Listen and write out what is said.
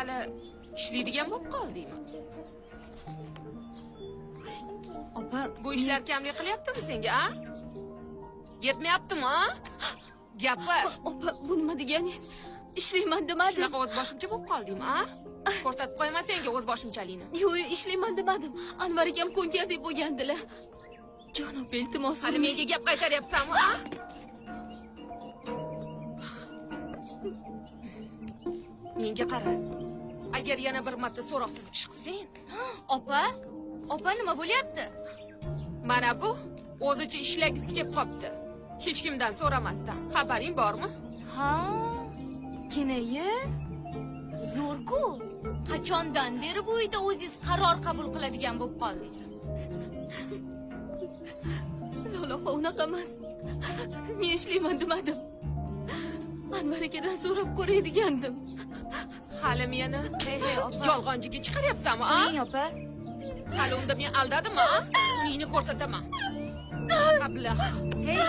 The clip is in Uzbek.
Hali ishlaydigan bo'lib qoldingmi? Opa, Bu ishlar kamlik qilyaptimi senga, a? Yetmayaptimi, a? Gapir. Opa, bu nima deganingiz? Ishlayman demadim. Shunaqa o'z boshimcha bo'lib qoldingmi, a? Ko'rsatib qo'yaman senga o'z boshimchalikni. Yo'q, ishlayman demadim. Anvar akam ko'ngan deb bo'lgandilar. Jon opa, iltimos. Hali menga gap qaytaryapsanmi, a? Menga qara. Agar yana bir marta so'roqsiz ish qilsang, Opa, opa nima bo'lyapti? Mana bu o'zicha ishlagisi kelib qopti. Hech kimdan so'ramasdan. Xabaring bormi? Ha, kenayi zo'r-ku. Qachondan beri bu uyda o'zingiz qaror qabul qiladigan bo'lib qoldingiz? Lola opa, unaqa emas. Men ishlayman demadim. Anvar akadan so'rab ko'ray degandim. Hali meni Hey, hey, opa. yolg'onchiga chiqaryapsanmi, a? Qo'ying, opa. Hali unda men aldadimmi, a? Uningni ko'rsataman. Ablah. Hey.